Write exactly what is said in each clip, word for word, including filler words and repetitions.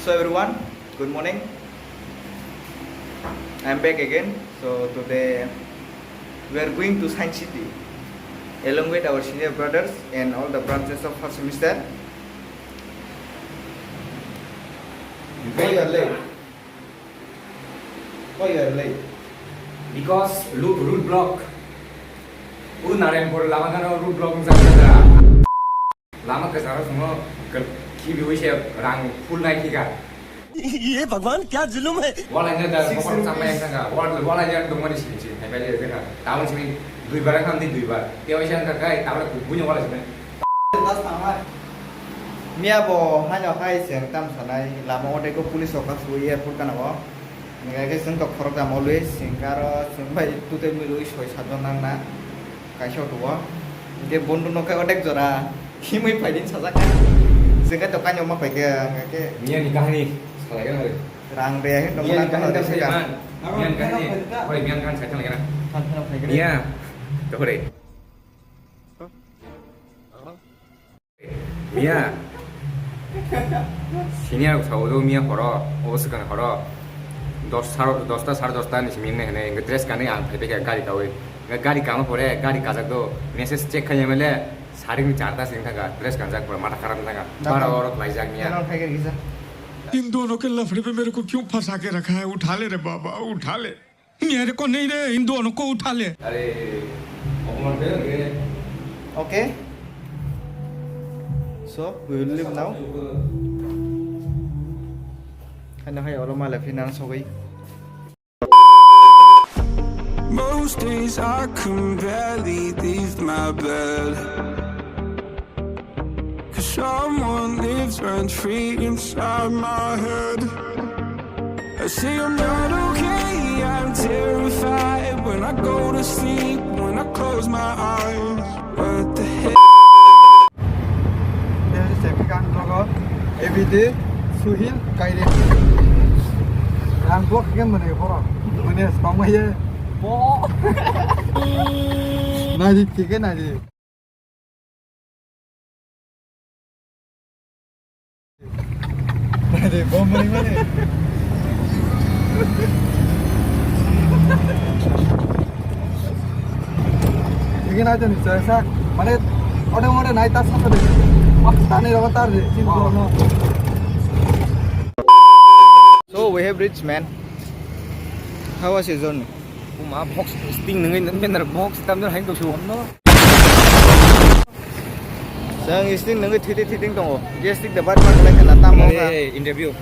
So everyone, good morning. I'm back again. So today we are going to Science City along with our senior brothers and all the branches of first semester. Why you are late? Why you are late? Because lu-, road block. U Narayanpur lama gana road block wngkha. Lama kwcharo chwngno khibiwi se rang full nai khika. Ye Bhagwan, kya zulum hai? Wala nya da six bokol rupees. Chamai yang tanga. Wala, wala nya dongmani sini sini. Hai bali ya kha. Taun sini dui bar khan di dui bar. Teo siang ka kai taun kubuni wala sini. Miya bo haino hai seng tam sanai lama o deko police o kasu airport kana bo. Ngai ke seng to khorok da molwi seng karo seng bai tute milwi soi sajon nang na. Kaisa auto o. Hingke bondhu no khe odek jora himwi phaidin sajak kha. Chwng khe to kainwi ma phaikhe, hingke Miya ni kahani salai gana re. Rang re, he Miya ni kahani tong tam sai man. Miya ni kahani. Hore, Miya ni kahani sai thang gana. Thang thang phaikhe. Miya. To hore. Miya. Senior rok sao do miya horo, o swkang horo. Dos, sar-, dosta, sare dosta ni simi hinwi hinwi, hingke dress kanwi ang phai phai kha gari kawi. Hingke gari kama pore, gari kajak do, message check khaina mele, saring ni charta sing thangkha, dress kanjak pore, matha kharap thangkha. Bara oro khlaijak miya. Nang phai kha kisa. इन दोनों के लफड़े में मेरे को क्यों फंसा के रखा है? उठा ले रे बाबा, उठा ले। Mere ko nahi re, in dono ko utha le. Are, okomar pe lage. Okay. So, we will leave now. Haino hai oro male phinang sogwi. Most days I can barely leave my bed. 'Cause someone lives rent free inside my head. I say I'm not okay, I'm terrified when I go to sleep, when I close my eyes. What the hell? This is Epic Unlock, A B D, Suhil, Kairi. Ang buat game mana ya, borok? Mana ya, sama ya? Bo. Nadi, tiga nadi. Mane, bom mani mane. Ini aja nih, saya, saya, mane, ode mode naik tas apa deh? Wah, tani rawa tar deh, sini kono. So we have reached, man. How was your journey? Uma box sting nungui nungui nara box tam jar hain to su no. Sang sting nungui thiti thiti tongo. Gastric da bat bat lai kana tam mo ka. Hey, interview.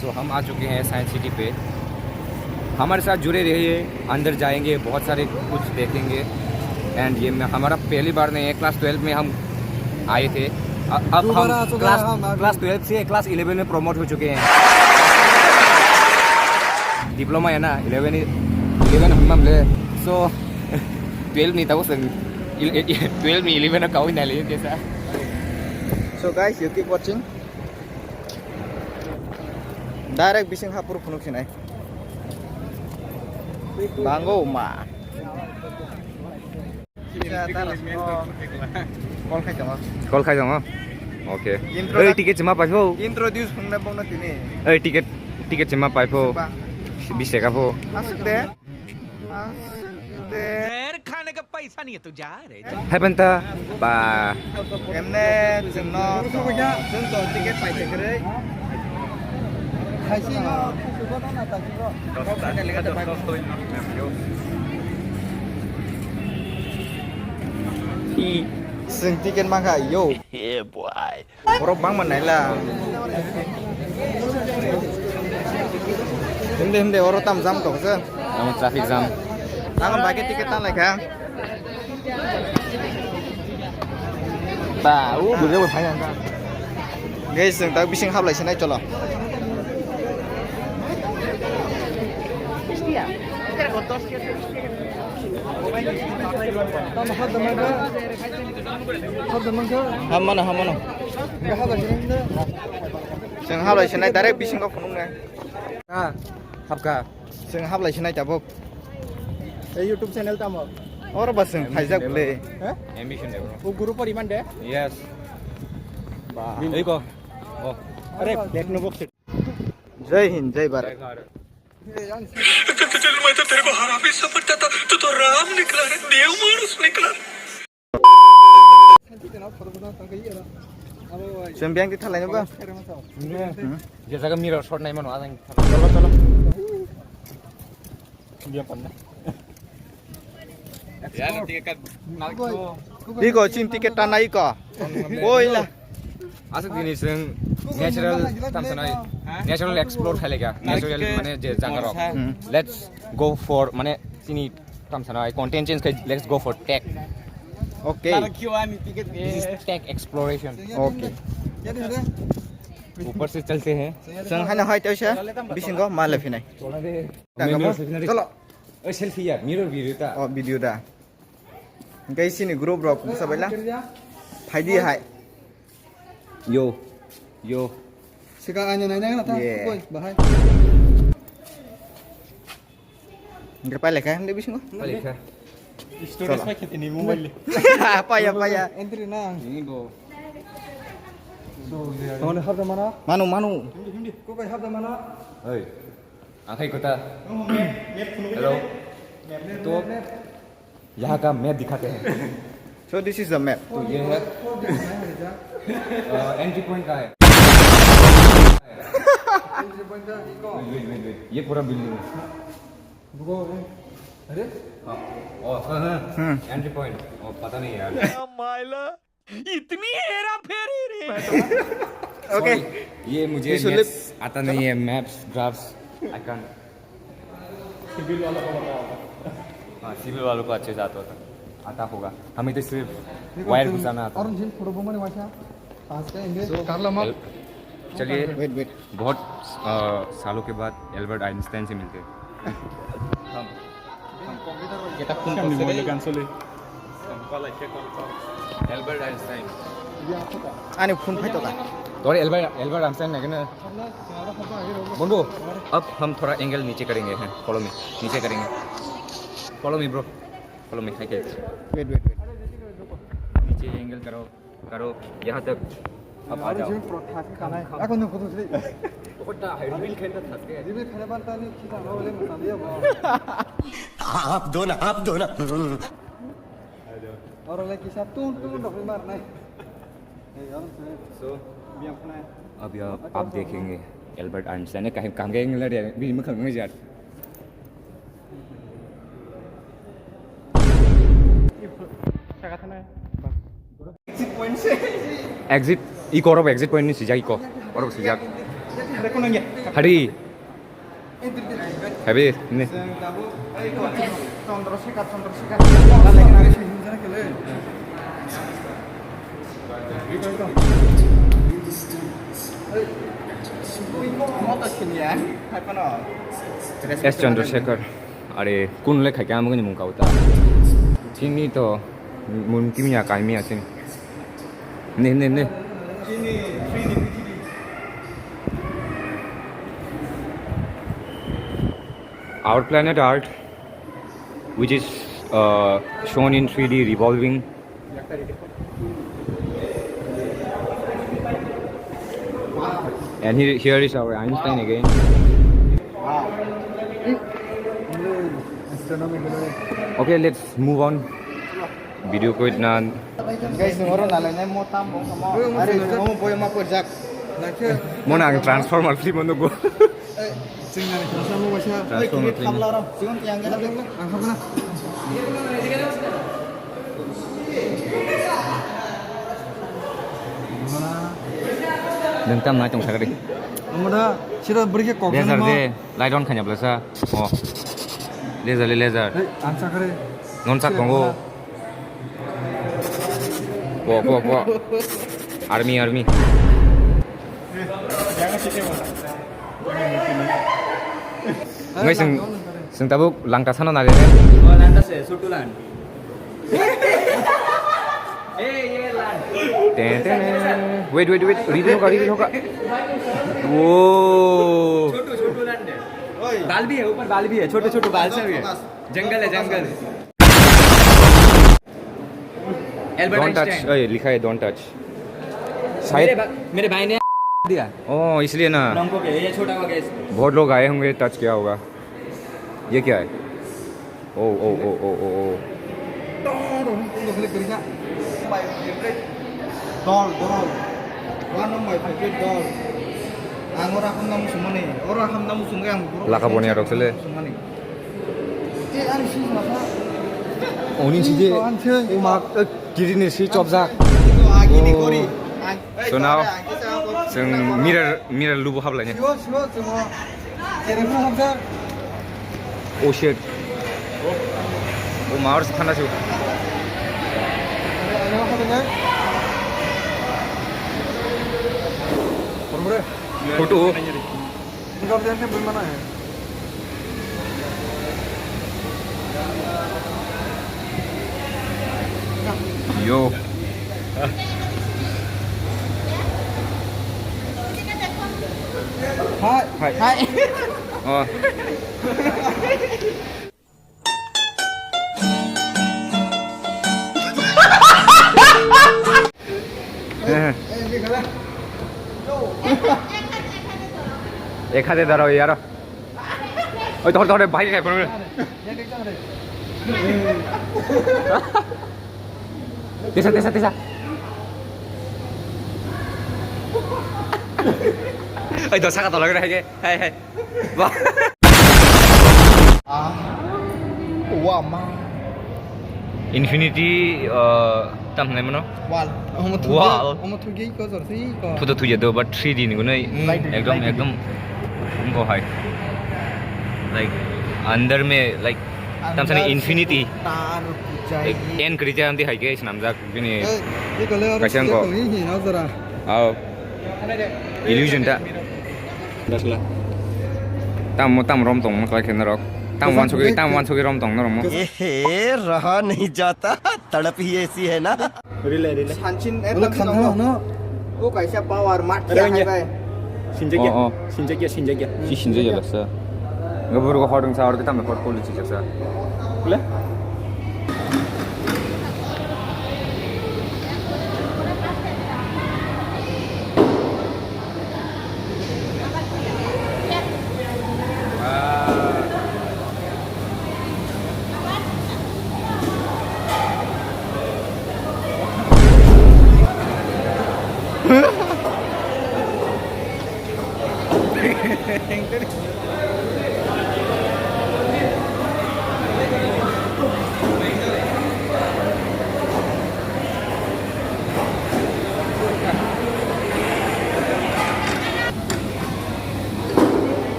So हम आ चुके हैं science city पे। हमारे साथ जुड़े रहिए, अंदर जाएंगे, बहुत सारे कुछ देखेंगे। एंड ये मैं, हमारा पहली बार नहीं है, क्लास ट्वेल्व में हम आए थे। अ-, अब दोबारा हम आ चुके हैं क्लास, हम आगे। क्लास ट्वेल्व से क्लास इलेवन में प्रमोट हो चुके हैं। डिप्लोमा है ना, इलेवन ही, इलेवन हम, हम ले। So, ट्वेल्व नहीं था वो सर। इल-, इल-, ट्वेल्व में इलेवन का कोई ना ले जैसा। So guys, you keep watching. Direct bising hapur phunuk sinai. Bango ma. Call khai tongma. Call khai tongma. Okay. Intro. Oi, ticket chima paipho. Introduce khungna bongna tini. Oi, ticket, ticket chima paipho. Ba. Bis taka pho. Asuk de. Asuk de. Khair khane ka paisa nahi hai to ja re. Hai banta ba. Emne chwngno chwng to ticket pai te kre. Khaisi no. Chwng ticket mankha yo. Yeah, boy. Borok bangma naila. Himde himde oro tam jam tong se. Amo traffic jam. Ang bike ticket tan laikha. Ba, u bwrwi bo phai ang. Guys, chwng tak bising hablai sinai cholo. Hammano, hammano. Chwng hablai sinai direct bisingo phunuknai. Ah, habka. Chwng hablai sinai tabuk. Ei YouTube channel tamo? Oro ba chwng phaijak bwle. Ha? Ambition de bro. O guru poriman de? Yes. Ba. Ei ko. Oh. Are, black no box. जय हिंद, जय भारत। मैं तो तेरे को हरामी समझता था, तू तो राम निकला रे, देव मानुष निकला। Chwng biyang di thalai nukha. Hmm. Je jaga mirror shot nai mano, ajang. Cholo, cholo. Dia panda. Iko, chini ticket ta nai iko. Oila. Aswk dini chwng natural, tam sanai, natural explore khailaiga. Natural mane je jaga rok. Hmm. Let's go for, mane, chini tam sanai, content change khai, let's go for tech. Okay. This is tech exploration. Okay. Upar se chalte hain. Chwng haino hai tawisa bisingo ma lephinai. Cholo. Oi, selfie ya, mirror video ta. Oh, video da. Hingke chini group rok bwsa baila. Phaidi hai. Yo. Yo. Sika ani nai nai na ta. Yeah. Koi, bahai. Hingke pai lekha, hingke bisingo. Pai lekha. Stories pai khete ni mobile. Paya, paya. Entry na. Ini go. Manu, manu. Ko pai hapda mana? Oi. Akhai kota. Hello. तो यहाँ का मैप दिखाते हैं। So this is the map. तो ये है। अ, entry point कहाँ है? Entry point का ये कौन? Wait, wait, wait, wait। ये पूरा बिल्डिंग है। रुको, ए, अरे? हाँ। ओ, हाँ, हाँ। हम्म। Entry point. ओ, पता नहीं यार। इतनी हेरा फेरी रे। Okay। Sorry, ये मुझे ये सुन ले। Maths आता नहीं है, maths, graphs, I can't। Civil वालों को पता होगा। हाँ, सिविल वालों को अच्छे से आता होता, आता होगा। हमें तो सिर्फ ये वायर कौन घुसाना आता है। अरुण जी, फोटो बोमने वाचा। पास का एंगे। So, कर लो, माँ। चलिए। Wait, wait। बहुत, अ, सालों के बाद एल्बर्ट आइंस्टाइन से मिलते हैं। Albert Einstein. Ani phone phai toka. Tor Albert, Albert Einstein na kena. Bondhu, ab hum thoda angle niche karenge hain. Follow me. Niche karenge. Follow me, bro. Follow me. Hai ke. Wait, wait, wait. Niche angle karo. Karo, yahan tak ab aa jao. Ako nung kutu sri. Pokoknya hai, reveal khen ta thas ke. Reveal khen ban ta ni kita mau le masa dia mau. Aap do na, aap do na. Orang lagi satu tu dok lima nai. So, biang pernah. Ab ya, ab dekhenge. Albert Einstein ne kaham kaham ke ngelak dia. Bini mukhang ngejar. Exit, iko oro exit point ni sijak iko. Oro sijak. Hari. Hari ni. S Chandrasekhar. Are kun le khai khe amogoni mung kau ta. Chini to mun kimya kaimya chini. Ne, ne, ne. Our planet Earth, which is, uh, shown in three D revolving. And here, here is our Einstein again. Okay, let's move on. Video ko itna. Guys, nung oro nalai nai mo tam bo mo. Are mo boy ma pojak. Mo na ang Transformer film no go. Transformer film. Nwng tam nai tong sakadi. Laser de, light on khanya blasa. Oh. Laser le laser. Non sak tongo. Po, po, po. Army, army. Ngai sing, sing tabuk langta sana nari. Oh, langta se, sutulan. Eh, ye lan. Ten, ten, ten. Wait, wait, wait. Reveal hoga, reveal hoga. Whoa. छोटू, छोटू लांड है। बाल भी है, ऊपर बाल भी है, छोटे छोटे बाल से भी है। जंगल है, जंगल। Albert Einstein. Don't touch. ओए, लिखा है don't touch। शायद मेरे भा-, मेरे भाई ने दिया। ओ, इसलिए ना। हमको क्या, ये छोटा हो गया इसलिए। बहुत लोग आए होंगे, टच किया होगा। ये क्या है? ओ, ओ, ओ। Dol, dol. One of my favorite dol. Ang ora hamna muchung mani. Ora hamna muchung ang. Laka boni arok sele. Oni sije, o ma, eh, kiri ni si chopjak. So now, chwng mirror, mirror lubo hablai ni. Oh shit. O ma, aro thanda si. Photo. Yo. Hi. Hi. Hi. Oh. एक हाथे धरो यार। ओए, धर, धर, भाई, क्या करोगे? तेसा, तेसा, तेसा। ओए, दो सका तो लग रहा है के? हाय, हाय। Wah. Ah. Wah, ma. Infinity, uh, tam hwnwi mano? Wall. Omo thugya, wall. Omo thugya iko jor se iko. Photo thugya do, but three D ni gunai. Hmm. Light, ekdom, light. Ekdom. Go hai. Like, andar mein, like, tam sani infinity. Tar jai. Like, end kri jai amti hai ke snamjak bini. Eh, iko le aro kaisa thugya ko. Hi, hi, no jora. Ao. Illusion ta. Tamo, tamo rom tong ma khlai khe norok. Tamo wansugwi, tamo wansugwi rom tong norok mo. Ehe, raha nahi jata, tadap hi aisi hai na. Rile, rile. Sanchin, eh, wala khamthang no. O kaisa power mat kya hai bai. Sinjagya, oh, oh. Sinjagya, sinjagya. Si sinjagya laksa. Gabur ko hodung sa or kitam ko kol chi jaksa. Wala?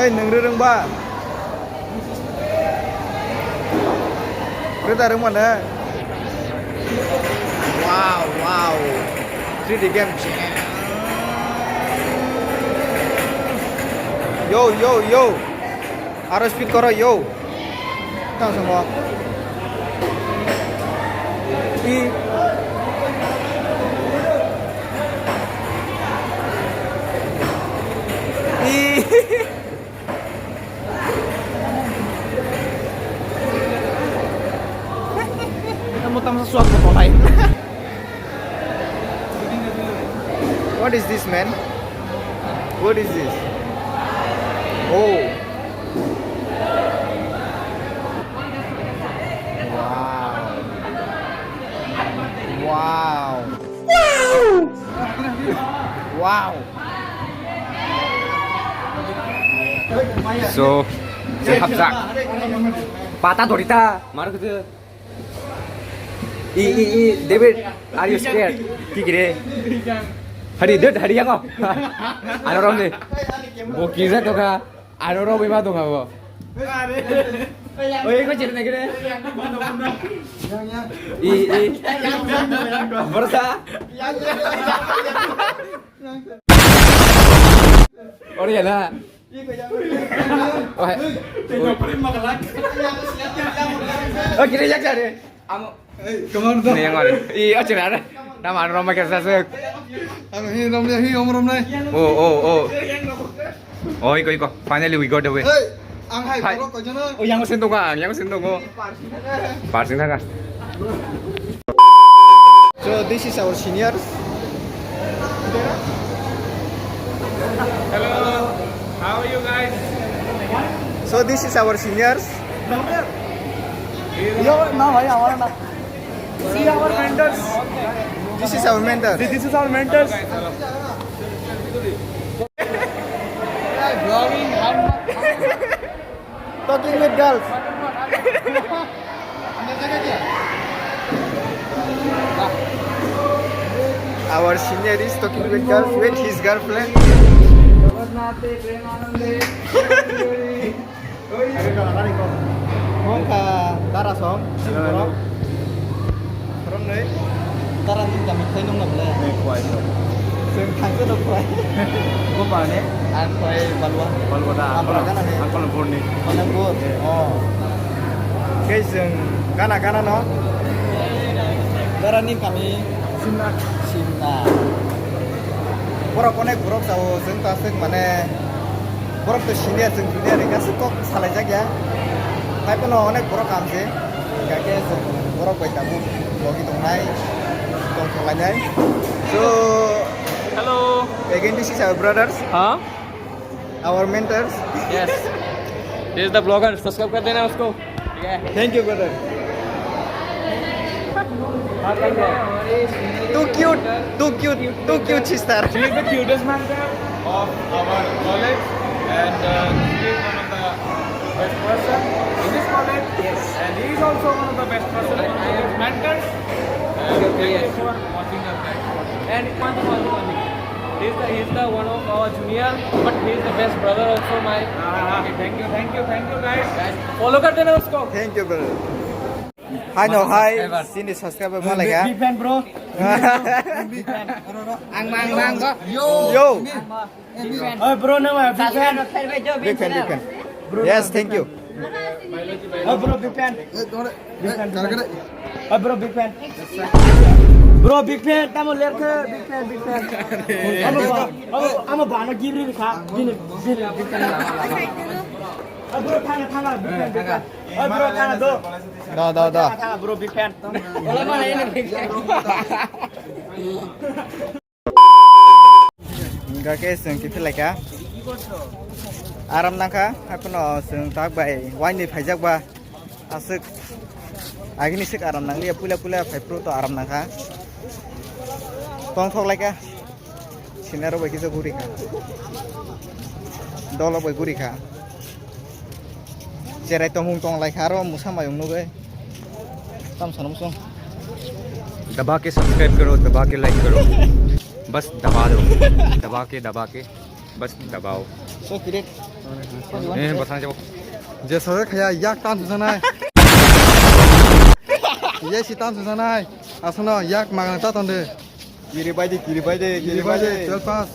Ei, nwng rwrwng ba? Rwda rwng mano? Wow, wow. Three D game. Yo, yo, yo. Aro speed koro, yo. Tang samo. I. I. Tamo tamo sa suat ko tolai. What is this, man? What is this? Oh. Wow. Wow. Wow. So, se hapjak. Pata dorita, mar kutu. I, i, i, David, are you scared? Kikire. Hari, dud, hari yango. Ano romni. Bo kisa toka. Ano romni ma toka bo. Oi, ko cer na kire. I, i. Borsa. Ori ya na. Oh, hai. Oh, kira yak jare. Amo. Hey, come on, ni yang ada. Iya, cerita. Nama anu Roma kerja sih. Anu hi Roma hi Om Roma. Oh, oh, oh. Oh, iko, iko. Finally we got away. Hey, ang hai, hai. Borok koi jana. Oh, yang sendong kan, yang sendong. Parsing thaga. Parsing thaga. So this is our seniors. Hello, how are you guys? So this is our seniors. Yo, no, bhai, hamara na. See our mentors. This is our mentor. This is our mentors. Talking with girls. Our senior is talking with girls, with his girlfriend. Wngkha Darasong. Hello, hello. Romnai. Tara ni kami khai nung nang le. Eh, kuai so. Seng thang ke dok kuai. Ko pa ne? Ang kuai balwa. Balwa da. Apa gana ne? Ang Palanpur ni. Palanpur. Eh. Oh. Guys, seng gana gana no. Tara ni kami. Simna. Simna. Borok onek borok sao, seng ta seng mane. Borok to senior, seng junior, eka se kok salai jak ya. Hai pono onek borok kam se. Kake borok bai tabuk logi tongnai, tong tonglainai. So, hello. Again, this is our brothers. Huh? Our mentors. Yes. This is the blogger. Subscribe कर देना उसको. Yeah. Thank you, brother. Too cute, too cute, too cute sister. She is the cutest mentor of our college, and uh, she is one of the best person in this college. Yes. And he is also one of the best person, one of the best mentors. And thank you for watching us, guys. And one thing, one thing, one thing. He's the, he's the one of our junior, but he's the best brother also, my. Ah, okay, thank you, thank you, thank you, guys. Guys, follow कर देना उसको. Thank you, brother. Hi, no, hi. Subscriber. Sini subscriber mo lega. Big fan, bro. Big fan. Ang mang mang ko. Yo. Yo. Big fan. Oi, bro, no, big fan. Big fan, big fan. Bro, yes, thank you. Oi, bro, big fan. Big fan, big fan. Oi, bro, big fan. Bro, big fan. Tamo ler ke, big fan, big fan. Amo ba, amo, amo ba no gibri ka. Bini, bini, big fan. Oi, bro, thanga, thanga, big fan, big fan. Oi, bro, thanga do. Da, da, da. Thanga, thanga, bro, big fan. Wala mana ini big fan. Hingkha khe chwng kiphilai kha. Aram nangkha, haiphano chwng tak bai wainwi phaijak ba aswk. Agini swk aram nangliya, puila puila phai phuru to aram nangkha. Tongthok lai kha. Sinaro bai kisa guri kha. Dolo bai guri kha. Cherai tongmung tong lai kha aro musa mayung nugwi. Tam sanam song. दबा के सब्सक्राइब करो, दबा के लाइक करो, बस दबा दो, दबा के, दबा के, बस दबाओ। So, kirit. Eh, basang jabo. Je sare khaya yak tam susanai. Ye si tam susanai. Asano yak magana ta tonde. Kiri bai de, kiri bai de, kiri bai de. Twelve pass.